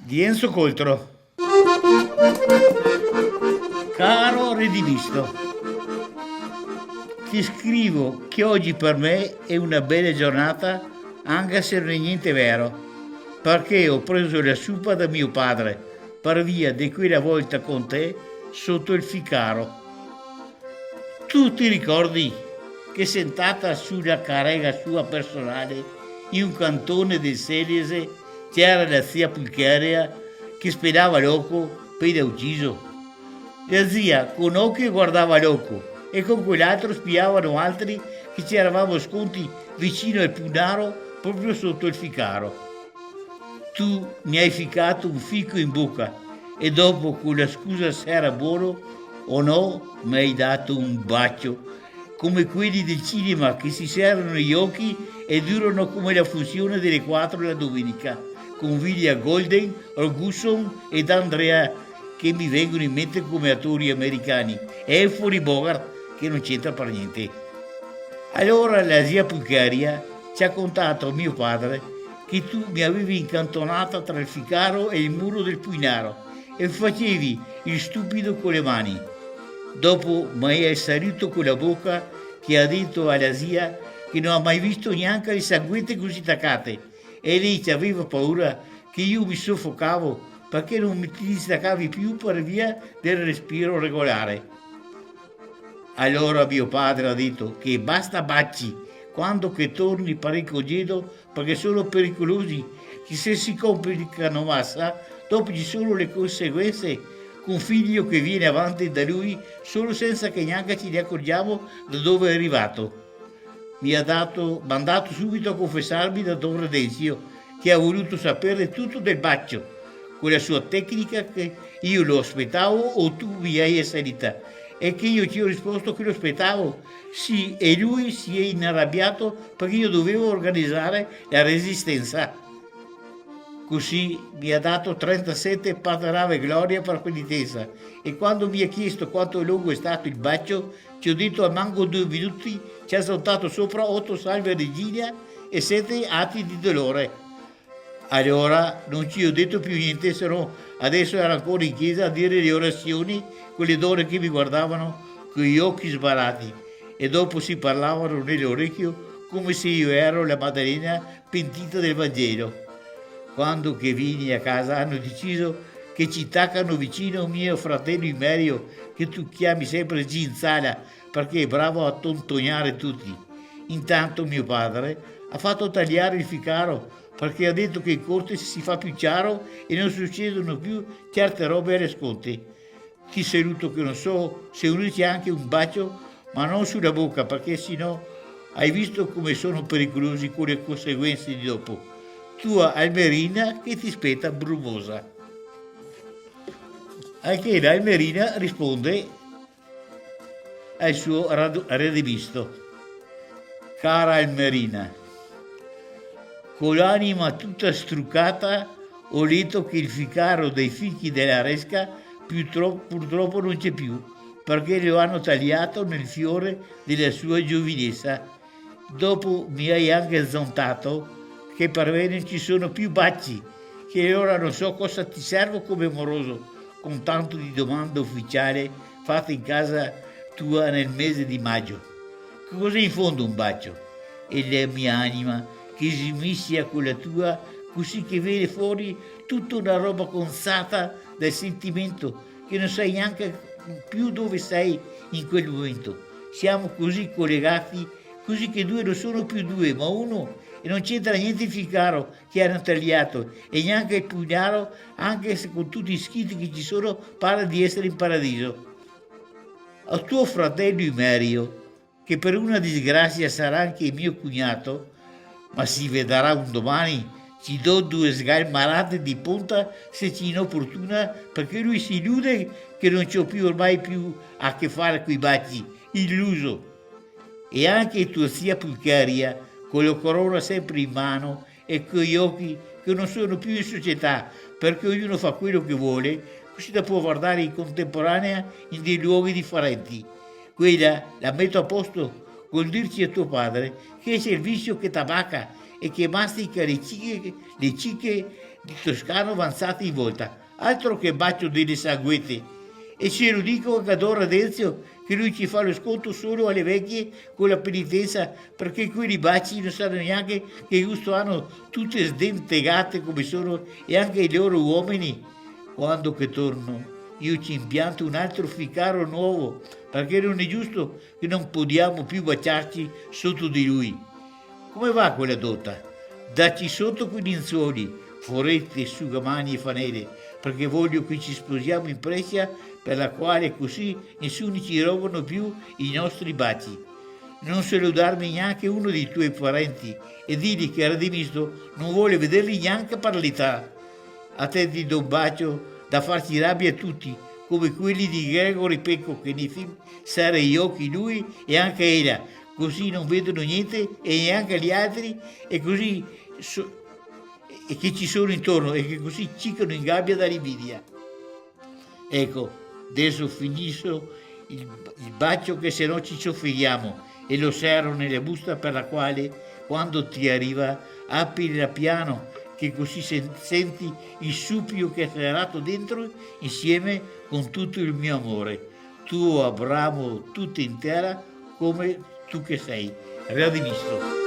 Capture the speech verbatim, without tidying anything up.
Di Enzo Coltro. Caro Redimisto, ti scrivo che oggi per me è una bella giornata, anche se non è niente vero, perché ho preso la supa da mio padre per via di quella volta con te sotto il ficaro. Tu ti ricordi che sentata sulla carrega sua personale, in un cantone del Celese, c'era la zia Pulcheria che spelava l'oco pena uciso? La zia con un ocio guardava l'oco e con quell'altro spiava noialtri che ci eravamo sconti vicino al pugnaro, proprio sotto il ficaro. Tu mi hai ficato un fico in bocca e dopo, con la scusa se era buono o no, mi hai dato un bacio, come quelli del cinema che si serrano gli occhi e durano come la funzione delle quattro la domenica, con William Golding, Orgusson ed Andrea, che mi vengono in mente come attori americani, e Humphrey Bogart, che non c'entra per niente. Allora la zia Pulcheria ci ha contato a mio padre che tu mi avevi incantonata tra il ficaro e il muro del pugnaro e facevi il stupido con le mani. Dopo mi hai salito con la bocca che ha detto alla zia che non ha mai visto neanche le sanguette così taccate, e lei ci aveva paura che io mi soffocavo perché non mi ti distaccavi più per via del respiro regolare. Allora mio padre ha detto che basta baci, quando che torni per il congedo, perché sono pericolosi, che se si complicano massa, dopo ci sono le conseguenze, con figlio che viene avanti da lui solo senza che neanche ci ne accorgiamo da dove è arrivato. Mi ha dato, mandato subito a confessarmi da don Redenzio, che ha voluto sapere tutto del bacio, con la sua tecnica che io lo aspettavo o tu mi hai assalita, e che io ci ho risposto che lo aspettavo. Sì, e lui si è inarrabbiato perché io dovevo organizzare la resistenza. Così mi ha dato trentasette patarave gloria per penitenza, e quando mi ha chiesto quanto lungo è stato il bacio, ci ho detto: "A manco due minuti ci ha saltato sopra otto salve regina e sette atti di dolore." Allora non ci ho detto più niente, se no adesso ero ancora in chiesa a dire le orazioni con le donne che mi guardavano con gli occhi sbarrati, e dopo si parlavano nell'orecchio come se io ero la Maddalena pentita del Vangelo. Quando che vini a casa hanno deciso che ci taccano vicino mio fratello Imerio, che tu chiami sempre Zinzala, perché è bravo a tontonare tutti. Intanto mio padre ha fatto tagliare il ficaro, perché ha detto che in corte si fa più chiaro e non succedono più certe robe alle sconte. Ti saluto, che non so se unirci anche un bacio, ma non sulla bocca, perché sennò hai visto come sono pericolosi con le conseguenze di dopo. Tua Almerina che ti speta brumosa. Anche l'Almerina risponde al suo radu-, redimisto. Cara Almerina, co l'anima tuta strucata, ho letto che il ficaro dei fichi della Resca più tro-, purtroppo non c'è più, perché lo hanno tagliato nel fiore della sua giovinezza. Dopo mi hai anche zontato che per me non ci sono più baci, che ora non so cosa ti servo come moroso, con tanto di domande ufficiale fatte in casa tua nel mese di maggio. Che cos'è in fondo un bacio? È la mia anima che si mischia con la tua, così che viene fuori tutta una roba consata dal sentimento, che non sai neanche più dove sei in quel momento. Siamo così collegati, così che due non sono più due, ma uno, e non c'entra niente il ficaro che hanno tagliato, e neanche il pugnaro, anche se con tutti i schiti che ci sono pare di essere in paradiso. A tuo fratello Imerio, che per una disgrazia sarà anche mio cugnato, ma si vedrà un domani, ci do due sgalmarate di punta se ci inopportuna, perché lui si illude che non ci ho più, ormai più a che fare coi baci, illuso. E anche tua zia Pulcheria, con la corona sempre in mano e coi occhi che non sono più in società, perché ognuno fa quello che vuole, così la può guardare in contemporanea in dei luoghi differenti. Quella la metto a posto col dirci a tuo padre che è il vizio che tabacca e che mastica le ciche, le ciche de toscano vanzate in volta. Altro che bacio dele sanguete! E se lo dico anca a don Radenzio, che lui ci fa lo sconto solo a le vecie co la penitenza, parché quei baci no sanno gnanca che gusto hanno, tute sdentegate come sono, e anca i loro uomini. Quando che torno, io ci impianto un altro ficaro nuovo, parché non è giusto che non podiamo più baciarci sotto di lui. Come va quella dota? Dacci sotto quei lenzuoli, forete, sugamani e fanere, parché voglio che ci sposiamo in prescia, per la quale così nessuno ci robano più i nostri baci. Non salutarmi gnanca uno dei tuoi parenti e digli che Rademisto non vuole vederli gnanca per l'età. A te ti do un bacio da farci rabbia a tutti, come quelli di Gregory Pecco, che nei film serra i occhi lui e anca ela, così non vedono niente e gnanca gli altri, e così so-, e che ci sono intorno, e che così cicano in gabbia dall'invidia. Eco, deso finiso el, el bacio, che se no ci sofighiamo, e lo sero nela busta per la quale, quando ti ariva, aprila piano, che così sen-, senti el supio che xe serato dentro insieme con tuto el mio amore. Tuo Abramo, tuto in tera, come tu che sei. Rademisto.